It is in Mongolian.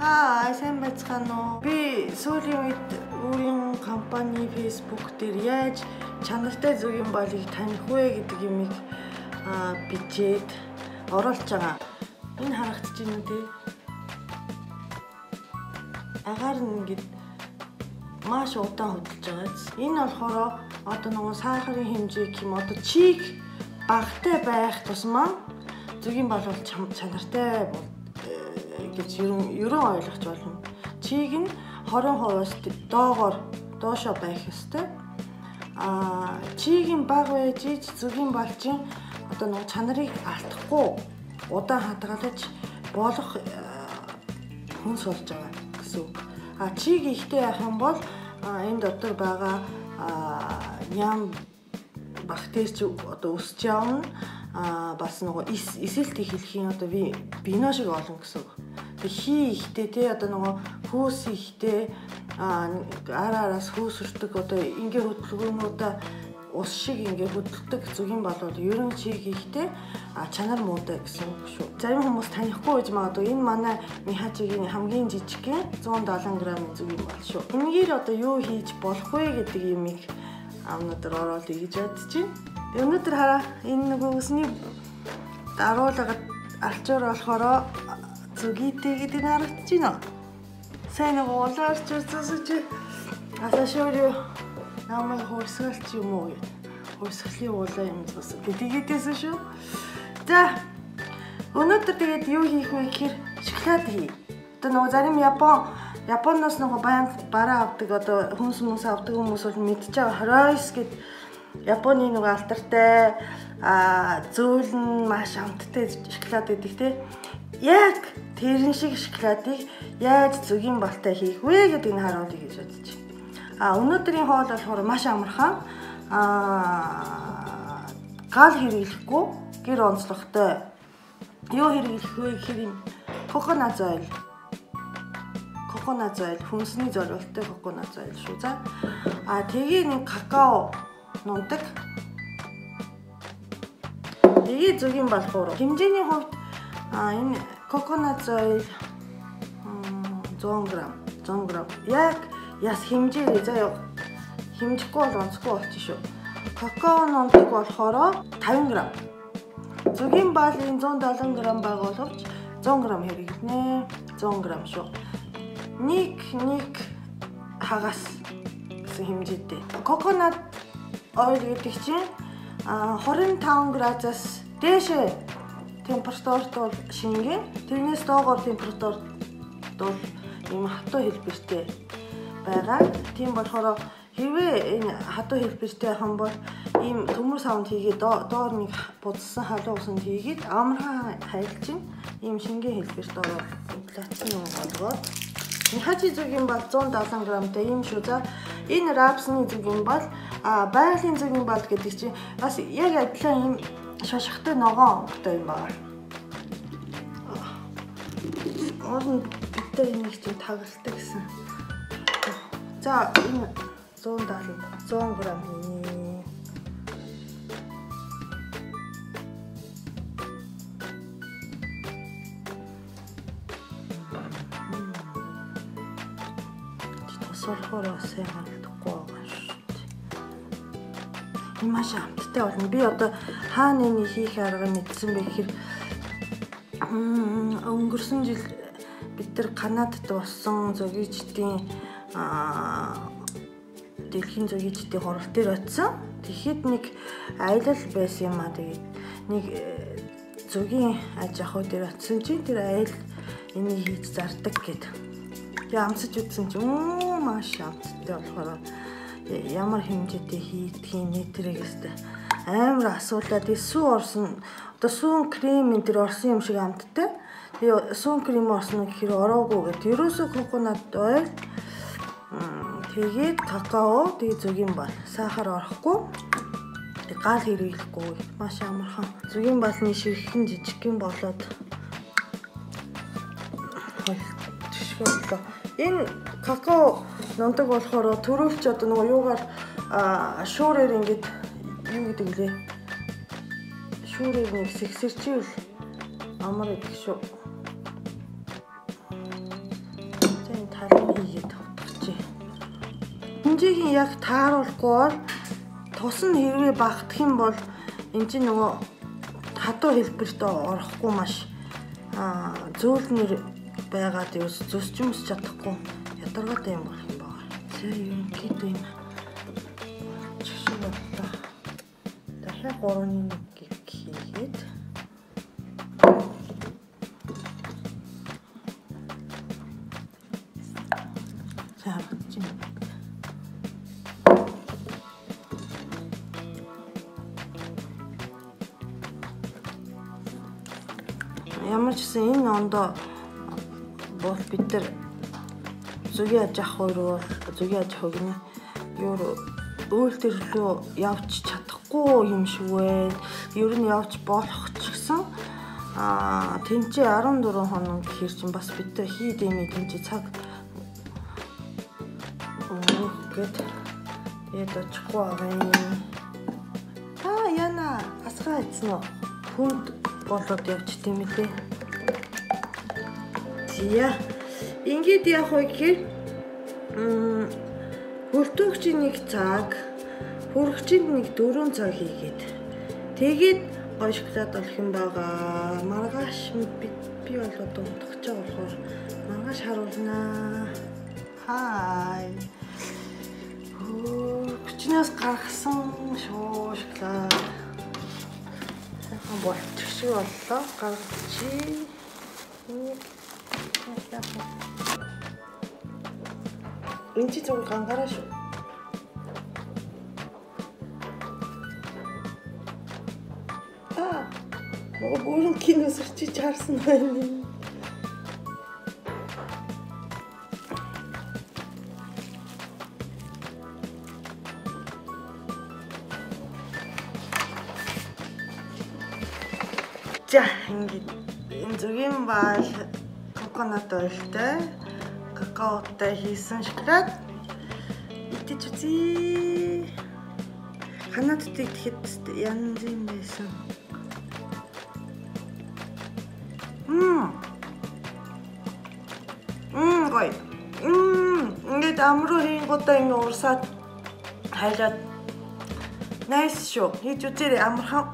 Хай, сайн байцгаана уу? Би сүүлийн үед өөрийн компани Facebook дээр яаж чанартай зөгийн балыг таних вэ гэдэг юмыг бичээд оруулж байгаа. Энэ харагдаж байна үү те? Агаар нь ингээд маш удаан хөдөлж байгаа. Энэ болохоор одоо нөгөө сахарын хэмжээ гэх юм одоо чиг багтай байх тусмаа зөгийн бал бол чанартай гэж ерөн ойлгож болно. Чиг нь 20%-аас доогоор доошоо байх ёстой. Чигийн бага байж ич зөгийн балчин одоо нөгөө чанарыг алдахгүй удаан хадгалж болох хүнс болж байгаа гэсэн үг. Чиг ихтэй байх юм бол энэ дотор байгаа ням бактерич одоо өсч явна. Бас нөгөө эсэлт эхлэхийн одоо вино шиг олон гэсэн үг. Тэг хий ихтэй те одоо нөгөө хүүс ихтэй ар араас хүүсэрдэг одоо ингээ хөдөлгөөнүүдээ ус шиг ингээ хөдөлдөг зөгийн бал бол ерөн чиг ихтэй чанар муутай гэсэн үг шүү. Зарим хүмүүс танихгүй байж магадгүй. Энэ манай Михачигийн хамгийн жижигхэн 170 г-ын зөгийн бал шүү. Энэгээр одоо юу хийж болох вэ гэдэг юмыг өнөөдөр оруулъя гэж бодож байна. Өнөөдөр хараа энэ нөгөө үсний даруулгад алчуур болохоор зүгийтэй гэдэг нь харагдаж байна. Сайн нөгөө улаан арчуур зүсэж асаашуурю намайг хурсгалч юм уу гэд. Хурсгалын улаан юм зүс гэдгээдээсэн шүү. За өнөөдөр тэгээд юу хийх вэ гэхээр шоколад хий. Одоо нөгөө зарим Японоос нөгөө баян бараа авдаг одоо хүмүүс авдаг хүмүүс бол мэдчихэж байгаа. Ройс гэд Японы нөгөө алдартай зөөл нь маш амттай шоколад гэдэг те. Яг тэрэн шиг шоколадыг яаж зөгийн балтай хийх вэ гэдгийг нь харуулъя гэж бодож байна. Өнөөдрийн хоол болохоор маш амархан. Гал хэрэглэхгүй, гэр онцлогтой. Юу хэрэглэх вэ гэхээр юм coconut oil. Coconut oil, хүнсний зориулттай coconut oil шүү. За. Тэгээ нэг какао нундаг. Тэгээ зөгийн балгуур. Хэмжээний хувьд энэ coconut oil 100 г, 100 г. Яг яс хэмжээ заяа хэмжихгүй бол онцгүй болчих шүү. Какао нундаг болохоор 50 г. Зөгийн балын 170 г байгаа боловч 100 г хэрэглэнэ. 100 г шүү. Нэг хагас гэсэн хэмжээтэй. Coconut oil гэдэг чинь 25 градусаас дээшээ температурт бол шингэн, тэрнээс доогоор температурт бол ийм хатуу хэлбэртэй байгаа. Тийм болохоор хэрвээ энэ хатуу хэлбэртэй байх юм бол ийм төмөр савнд хийгээд доор нэг будсан халуун усанд хийгээд амархан хайлчин ийм шингэн хэлбэрт ороод инфляцийн юм болгоод Михачи зөгийн бал 170 г-тай ийм шүү. За энэ рапсны зөгийн бал, байгалийн зөгийн бал гэдэг чинь бас яг адилхан ийм шошготой ногоон өнгөтэй юм байна. Уул нь бид нар энийг чинь тагалдаг гэсэн. За энэ 170 100 г хийнэ. Сурхоор сайн харагдахгүй байгаа шүү дээ. Энэ маш амттай болно. Би одоо хаана энийг хийх арга мэдсэн бэ гэхээр өнгөрсөн жил бид нар Канадад болсон зөгийчдийн дэлхийн зөгийчдийн хурал дээр очсон. Тэгэхэд нэг аялал байсан юм аа. Тэгээд нэг зөгийн аж ахуй дээр очсон чинь тэр аялал энийг хийж зардаг гэд. Тэгээ амсаж үзсэн чинь маш амттай болохоор ямар хэмжээтэй хийдгийг нэтрэгэстэй амар асуулаад сүү орсон одоо сүүн крем энэ төр орсон юм шиг амттай. Тэгээ сүүн крем орсон гэхээр ороогүй гэд. Ерөөсөө coconut oil тэгээд какао тэгээ зөгийн бал сахар орохгүй гал хэрэглэхгүй маш амархан. Зөгийн балны ширхэн жижигхэн болоод түшгэлээ. Энэ какао нундаг болохоор төрөлч одоо нөгөө юугаар шуурээр ингээд юу гэдэг лээ? Шуурээр нэг сэгсэрчүүл амар идэх шүү. Хийгээд утгачих. Хэмжээг нь яг тааруулахгүй бол тус нь хэрвээ багтах юм бол энэ чинь нөгөө хадуу хэлбэрт орохгүй маш зөөлнөр байгаад юу зөсч юмс чадахгүй ядаргаатай юм болох юм байна. За ерөнхийдөө юм шиг боллоо. Дахиад 3-1 хийгээд за харагдаж байна. Ямар ч гэсэн энэ ондоо бол бид нар зүгийн аж ахуй руу зүгийн аж ахуй гинэ юу өөл төр рүү явж чадахгүй юм шиг байна. Ер нь явж болох ч гэсэн тэнцээ 14 хоног гэхэр чинь бас бид нар хий дэмий тэнцээ цаг өнгөрөх гээд тэгээд очихгүй байгаа юм. Яна асгаа ийцэн үү? Хүнд болоод явж тийм ээ. За. Ингээд явах вэ гэхээр хөлтөөгчийн 1 цаг, хөрөгчинд нэг 4 цаг хийгээд тэгээд гоё шоколад болох юм байгаа. Маргааш би бол одоо унтах гэж байгаа болохоор маргааш харуулнаа. Хай. Хүчнээс гаргасан шүү шоколад. Сайхан болчих шиг боллоо. Гаргачих. Энэ чи зөвхөн гангараа шүү. Нөгөө бүрэн кино сэрчиж харсан байна. За ингээд энэ зүгийн баал коконат ойлтой какаотой хийсэн шоколад идэж үзье. Ханаадтай идэхэд янз юм байсан. Гоё. Ингээд амруу хийнгуудаа ингээ урсаад хайлаад nice шүү. Хийж үзээрэй амархан.